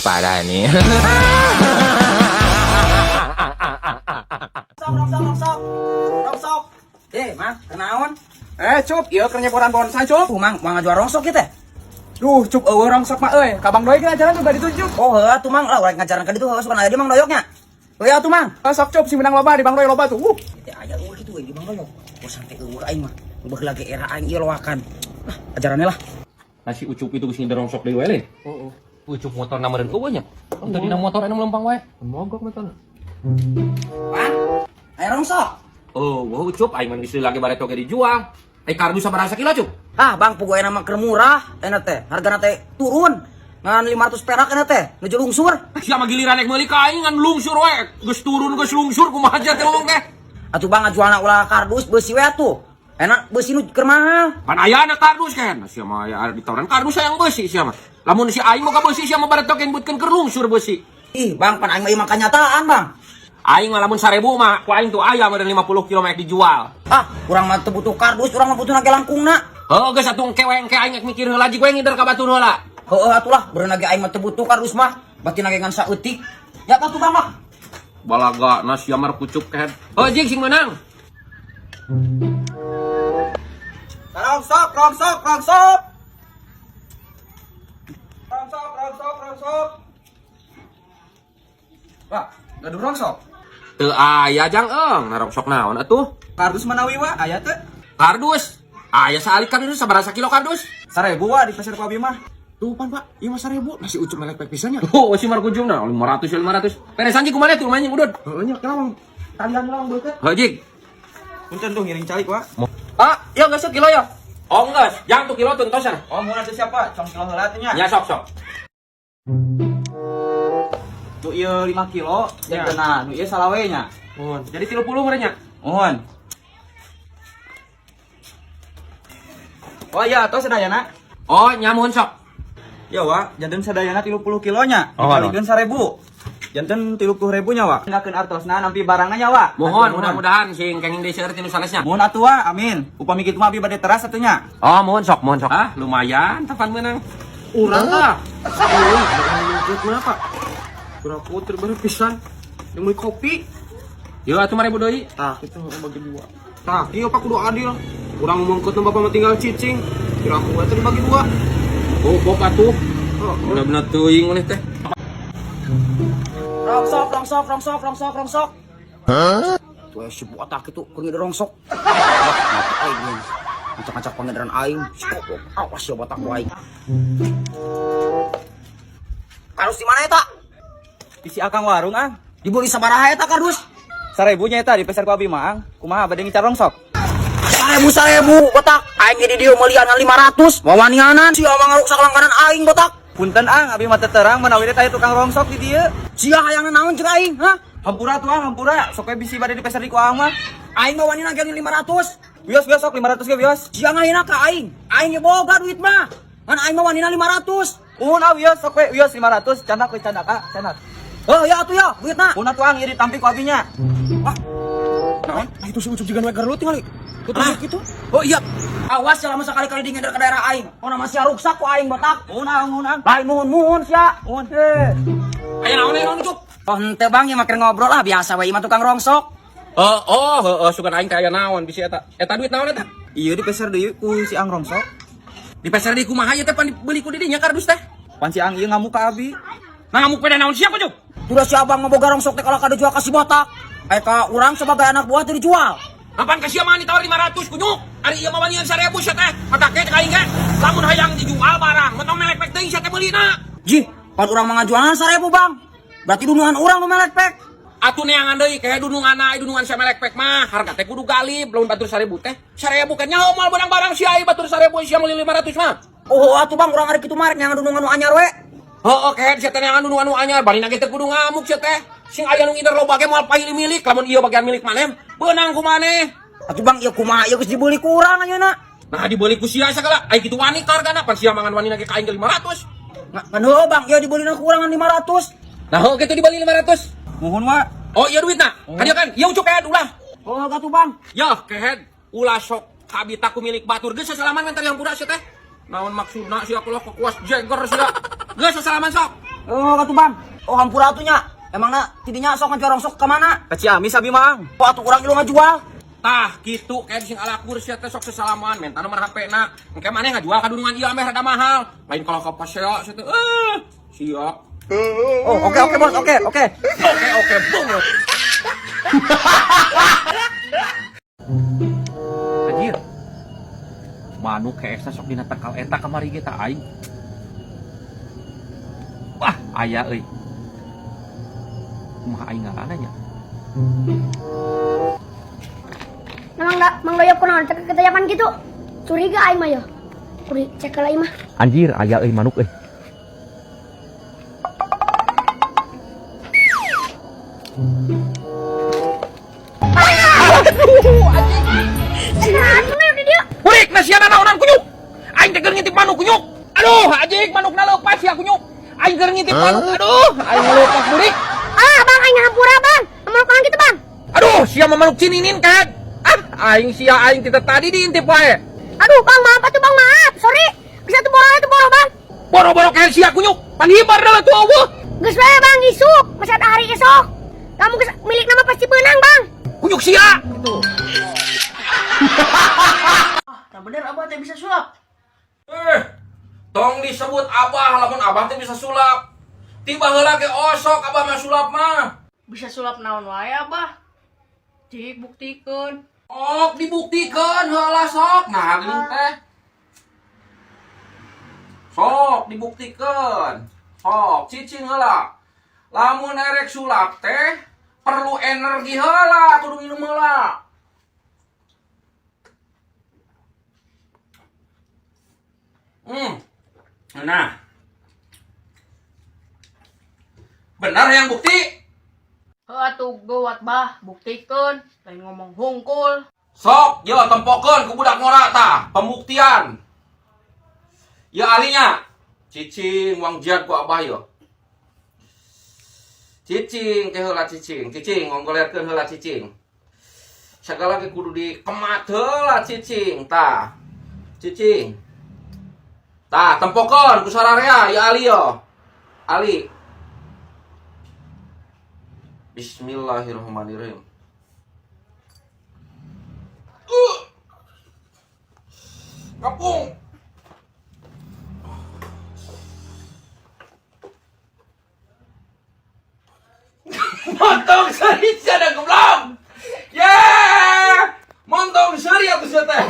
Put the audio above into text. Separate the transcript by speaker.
Speaker 1: Parah nih.
Speaker 2: Sok, rongsok, rongsok. Rongsok. Eh, Mang, kenaon?
Speaker 3: Eh, Cup, ieu keur nyeporan bonsai, Cup.
Speaker 2: Tuh, Mang, mau ngajual rongsok ieu teh.
Speaker 3: Duh, Cup eueuh rongsok mah euy. Ka Bang Doyok ngajaran juga ditunjuk.
Speaker 2: Oh, heuh atuh Mang, lah urang ngajaran ka ditu heuh sugan aya di Mang Doyoknya. Heuh atuh Mang.
Speaker 3: Eh, sok Cup, sing menang loba di Bang Doyok loba tuh.
Speaker 2: Teh aya eueuh kitu we di Mang Doyok. Oh, sampai eueuh aing mah. Baheula ge era aing ieu loakan. Lah, ajarannya lah.
Speaker 4: Nasi Ucup itu geus ngider rongsok deui wae leh.
Speaker 5: Heeh.
Speaker 4: Ucup motor meureun eueuh nya. Teu dina motor anu melempang wae.
Speaker 5: Mogok motor.
Speaker 2: Pan, aya rongsok.
Speaker 4: Oh, wah Ucup aing mah geus lagi bareto ge dijual. Ai kardus sabaraha sakilo, Cup?
Speaker 2: Ah, Bang, puguh mah keur murah, enak teh. Hargana teh turun. Ngan 500 perak enak teh, nuju lungsur.
Speaker 4: Sia mah giliran rek meuli ka aing ngan lungsur wae. Geus turun geus lungsur kumaha aja teh ngomong teh.
Speaker 2: Atuh Bang ngajualna ulah kardus beusi we atuh. Enak beusi nu keur mahal.
Speaker 4: Pan ayana kardus kan. Sia mah aya ditawaran kardus hayang beusi sia mah. Lamun si aing boga beusi sia mah bareto ge nyebutkeun keur lungsur beusi.
Speaker 2: Ih, Bang, pan aing mah ieu mah kanyataan, Bang.
Speaker 4: Aing mah lamun 1000 mah ku aing tuh aya meureun 50 kilo mah dijual.
Speaker 2: Ah, urang mah teu butuh kardus, urang mah butuh ge langkungna.
Speaker 4: Heuh geus atuh engke we engke aing mikir heula jig we ngider ka batur heula.
Speaker 2: Heueuh atuh lah, beureuh ge aing mah teu butuh kardus mah. Batin ge ngan saeutik. Ya atuh Bang mah.
Speaker 4: Balaga na sia mah kucup kehed. Heuh jig sing meunang.
Speaker 3: Rongsok, rongsok, rongsok. Rongsok, rongsok, rongsok. Wah, gaduh rongsok.
Speaker 4: Teu aya jang eung, na rongsok naon atuh?
Speaker 3: Kardus manawi wa, aya teu?
Speaker 4: Kardus. Aya saalik kardus sabaraha sakilo kardus?
Speaker 3: 1000 wa di pasar ku abi mah.
Speaker 5: Tuh pan Pak, ieu mah 1000 nasi Ucup melek pek pisan nya.
Speaker 4: Oh, si markujumna 500 ya 500. Peresan jig kumaha tuh lumayan udud.
Speaker 5: Heeh nya kelawang. Talian lawang beukeut.
Speaker 4: Heuh jig.
Speaker 3: Punten tuh ngiring calik wa.
Speaker 4: Ah, ya geus kilo ya. Oh geus, jang tuh kilo tuh entosan.
Speaker 3: Oh, mun atuh siapa? Cong kilo heula teh nya.
Speaker 4: Nya sok sok.
Speaker 3: Nu ieu 5 kilo, jantenna nu ieu salawe nya.
Speaker 4: Mohon. Jadi 30 meureun nya.
Speaker 3: Mohon. Oh iya, atuh sadayana.
Speaker 4: Oh, nya mohon sok.
Speaker 3: Ya wa, janten sadayana 30 kilo nya.
Speaker 4: Oh,
Speaker 3: Dikalikeun 1000. Janten 30.000 nya wa. Nggakeun artosna nampi barangna nya wa.
Speaker 4: Mohon, mudah-mudahan sing kenging deui seueur ti nu sanesnya.
Speaker 3: Mohon atuh wa, amin. Upami kitu mah abi bade teras atuh nya.
Speaker 4: Oh, mohon sok, mohon sok. Ah, lumayan tepan meunang. Urang ah.
Speaker 5: Eueuh, mah Pak. Kurang kutir baru pisan. Yang beli kopi.
Speaker 4: Yeuh atuh 1000 deui.
Speaker 5: Tah, kitu bagi dua. Tah, ieu Pak kudu adil. Urang ngomongkeun nu bapak mah tinggal cicing. Kira aku teh dibagi dua.
Speaker 4: Oh, bok atuh.
Speaker 5: Heeh.
Speaker 4: Bener-bener teuing maneh teh.
Speaker 2: Rongsok, rongsok, rongsok, rongsok, rongsok. Hah? Tuh si botak itu keur ngider rongsok. Wah, mati aing ieu. Ngacak-ngacak pangeran aing. Si goblok. Awas ya botak ku aing. Kardus di mana eta?
Speaker 3: Di si Akang warung ang.
Speaker 2: Dibeli sabaraha eta kardus?
Speaker 3: 1000 nya eta di pasar ku abi mah ang. Kumaha bade ngicar rongsok?
Speaker 2: 1000 1000 botak. Aing di dieu meulian 500. Wawanianan sia mah ngaruksak langganan aing botak.
Speaker 3: Punten ang, abi mah teu terang manawi teh aya tukang rongsok di dieu.
Speaker 2: Sia hayangna naon jeung aing, hah?
Speaker 3: Hampura tuh ang, hampura. Sok we bisi bade di pasar di ku ang mah.
Speaker 2: Aing mah wanina ge 500.
Speaker 3: Wios wios sok 500 ge wios.
Speaker 2: Sia ngahina ka aing. Aing ge boga duit mah. Ngan aing mah wanina 500.
Speaker 3: Uhun ah wios sok we wios 500 candak we candak ah, candak.
Speaker 2: Oh ya atuh ya, duitna.
Speaker 3: Uhun atuh ang ieu ditampi ku abi nya.
Speaker 2: Wah.
Speaker 5: Naon? Nah, itu si Ucup juga nu gelut tingali.
Speaker 2: Ah.
Speaker 5: Kutu kitu.
Speaker 2: Oh iya. Awas ya lamun sakali-kali dingin ke daerah aing. Oh nama sia ruksak ku aing botak.
Speaker 3: Uhun ang, uhun ang.
Speaker 2: Lain muhun-muhun sia.
Speaker 3: Uhun.
Speaker 2: Eh.
Speaker 4: Aya naon aya naon Cup?
Speaker 2: Oh henteu Bang, ya makin ngobrol lah biasa we ieu mah tukang rongsok.
Speaker 4: Oh, oh, heeh sugan aing teh aya naon bisi eta. Eta duit naon eta?
Speaker 3: Ieu di pasar deui ku si ang rongsok.
Speaker 4: Di pasar di kumaha ieu teh pan dibeli ku di dinya kardus teh.
Speaker 3: Pan si ang ieu ngamuk ka abi.
Speaker 4: Nah ngamuk peda naon sia Cup?
Speaker 2: Udah si abang mah boga rongsok teh kalau kada jual ka si botak. Aya ka urang sebagai anak buah teu dijual.
Speaker 4: Kapan ka sia mah ditawar 500 kunyuk. Ari ieu mah wanian 1000 sia teh. Patake cek aing ge. Lamun hayang dijual barang, mah tong melek pek teuing sia teh meulina.
Speaker 2: Jih, pan urang mah ngajualan 1000 Bang. Berarti dunungan urang nu melek pek.
Speaker 4: Atuh neangan deui kayak dunungan ai dunungan sia melek pek mah harga teh kudu galib lamun batur 1000 teh. 1000 kan nyaho moal beunang barang sia ai batur 1000 sia meuli 500 mah.
Speaker 2: Oh, atuh Bang urang ari kitu mah rek neangan dunungan nu anyar we.
Speaker 4: Heeh kehed sia teh neangan dunungan nu anyar bari ge teh kudu ngamuk sia teh. Sing aya nu ngider loba ge moal pahili milik lamun ieu bagian milik maneh beunang ku maneh.
Speaker 2: Atuh Bang ieu kumaha ieu geus dibeli ku urang ayeuna.
Speaker 4: Nah dibeli ku sia sagala ai kitu wani ka hargana pan sia mangan wani ge ka aing ge 500.
Speaker 2: Ngan heueuh Bang, ieu dibelina ku urang 500.
Speaker 4: Nah heuh kitu dibeli 500.
Speaker 3: Muhun wa.
Speaker 4: Oh iya duitna. Kan dia kan, ieu ucuk kehed ulah.
Speaker 2: Oh, atuh Bang.
Speaker 4: Yah kehed ulah sok kabita ku milik batur geus sasalaman mentar yang budak sia teh. Naon maksudna sia kulah kuas jeger sia. Geus sasalaman sok.
Speaker 2: Oh, katuh Bang. Oh, hampura atuh nya. Emangna tidinya sok ngajual rongsok ka mana?
Speaker 3: Ka Ciamis abi Mang.
Speaker 2: Oh, atuh urang ilu ngajual.
Speaker 4: Tah kitu kayak sing alakur sia teh sok sesalaman minta nomor HP na. Engke maneh ngajual ka dunungan ieu ameh rada mahal. Lain kalau ka pasea sia teh siap.
Speaker 2: Oh, oke oke bos, oke oke.
Speaker 4: Oke oke bung. Anjir. Manuk keesna sok dina tangkal eta kamari ge ta aing. Wah, aya euy. Kumaha aing ngalana nya?
Speaker 1: Memang da, Mang Doyok kunaon cek ketajaman gitu. Curiga aing mah yo. Kudu cek heula ieu mah.
Speaker 4: Anjir, aya euy manuk euy.
Speaker 1: Nah, atuh di dieu.
Speaker 4: Kurik nasiana naonan kunyuk. Aing teh keur ngintip manuk kunyuk. Aduh, anjing manukna leupas ya kunyuk. Aing keur ngintip manuk, aduh, aing leupas burik.
Speaker 1: Ah, Bang aing ngahampura, Bang. Manuk kunaon gitu, Bang?
Speaker 4: Aduh, sia mah manuk cininin kan. Ah, aing sia aing tita tadi diintip wae.
Speaker 1: Aduh, Bang, maaf atuh, Bang, maaf. Sorry. Bisa tuh boro tuh boro, Bang.
Speaker 4: Boro-boro kayak sia kunyuk. Panhibar dah tuh eueuh.
Speaker 1: Geus we, Bang, isuk. Masih ada hari esok. Kamu geus milik nama pasti benang, Bang.
Speaker 4: Kunyuk sia gitu.
Speaker 6: Tak bener abah teh bisa sulap.
Speaker 4: Eh, tong disebut abah lamun abah teh bisa sulap. Tiba heula ge osok abah mah sulap mah.
Speaker 6: Bisa sulap naon wae abah. Cik buktikeun.
Speaker 4: Ok dibuktikeun heula sok. Nah, geuning teh. Sok dibuktikeun. Sok cicing heula. Lamun erek sulap teh perlu energi heula kudu minum heula. Nah. Benar yang bukti?
Speaker 6: Heuh atuh geuwat bah, buktikeun. Lain ngomong hungkul.
Speaker 4: Sok, yo tempokeun ku budak ngora tah, pembuktian. Ya ahlinya. Cicing wang jiat ku abah yo. Cicing ke heula cicing, cicing ngonggolerkeun heula cicing. Sagala ge kudu dikemat heula cicing tah. Cicing. Tah, tempokeun ku sararea ya ahli yo. Ali. Bismillahirrahmanirrahim. Kapung. Montong seri sia goblok. Yeah! Montong seri atuh sia teh.